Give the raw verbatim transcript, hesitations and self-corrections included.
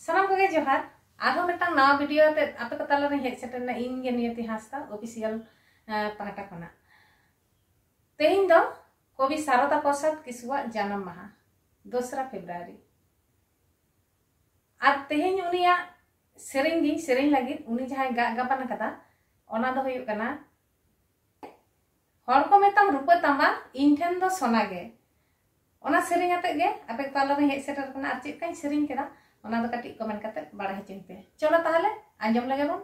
ᱥᱟᱱᱟᱢ ᱠᱚᱜᱮ ᱡᱚᱦᱟᱨ᱾ ᱟᱨᱦᱚᱸ ᱢᱤᱫᱴᱟᱝ ᱱᱟᱣᱟ ᱵᱷᱤᱰᱤᱭᱳ ᱟᱛᱮ ᱟᱯᱮ ᱠᱚ ᱛᱟᱞᱟᱨᱮᱧ ᱦᱮᱡ ᱥᱮᱴᱮᱨ ᱮᱱᱟ, ᱤᱧ ᱜᱮ ᱱᱤᱭᱚᱛᱤ ᱦᱟᱸᱥᱫᱟ ᱚᱯᱷᱤᱥᱤᱭᱟᱞ ᱯᱟᱦᱴᱟ ᱠᱷᱚᱱᱟᱜ᱾ ᱛᱮᱦᱮᱧ ᱫᱚ ᱠᱚᱵᱤ ᱥᱟᱨᱚᱫᱟ ᱯᱨᱚᱥᱟᱫᱽ ᱠᱤᱥᱠᱩᱣᱟᱜ ᱡᱟᱱᱟᱢ ᱢᱟᱦᱟ, ᱫᱚᱥᱨᱟ ᱯᱷᱮᱵᱽᱨᱩᱣᱟᱨᱤ᱾ ᱟᱨ ᱛᱮᱦᱮᱧ ᱩᱱᱤᱭᱟᱜ ᱥᱮᱨᱮᱧ ᱜᱤᱧ ᱥᱮᱨᱮᱧ ᱞᱟᱹᱜᱤᱫ, ᱩᱱᱤ ᱡᱟᱦᱟᱸᱭ ᱜᱟᱜ ᱜᱟᱵᱟᱱ ᱟᱠᱟᱫᱟ, ᱚᱱᱟ ᱫᱚ ᱦᱩᱭᱩᱜ ᱠᱟᱱᱟ ᱦᱚᱲ ᱠᱚ ᱢᱮᱛᱟᱢ ᱨᱩᱯᱟᱹ ᱛᱟᱢᱵᱟ, ᱤᱧ ᱴᱷᱮᱱ ᱫᱚ ᱥᱚᱱᱟ ᱜᱮ᱾ ᱚᱱᱟ ᱥᱮᱨᱮᱧ ᱟᱛᱮᱫ ᱜᱮ ᱟᱯᱮ ᱛᱟᱞᱟᱨᱮᱧ ᱦᱮᱡ ᱥᱮᱴᱮᱨ ᱠᱟᱱᱟ᱾ ᱟᱨ ᱪᱮᱫ ᱞᱮᱠᱟᱧ ᱥᱮᱨᱮᱧ ᱠᱮᱫᱟ, ᱚᱱᱟ ᱫᱚ ᱠᱟᱹᱴᱤᱡ ᱠᱚᱢᱮᱱᱴ ᱠᱟᱛᱮ ᱵᱟᱲᱟᱭ ᱦᱚᱪᱚᱧ ᱯᱮ᱾ ᱪᱚᱞᱚ ᱛᱟᱦᱚᱞᱮ ᱟᱸᱡᱚᱢ ᱞᱮᱜᱮ ᱵᱚᱱ᱾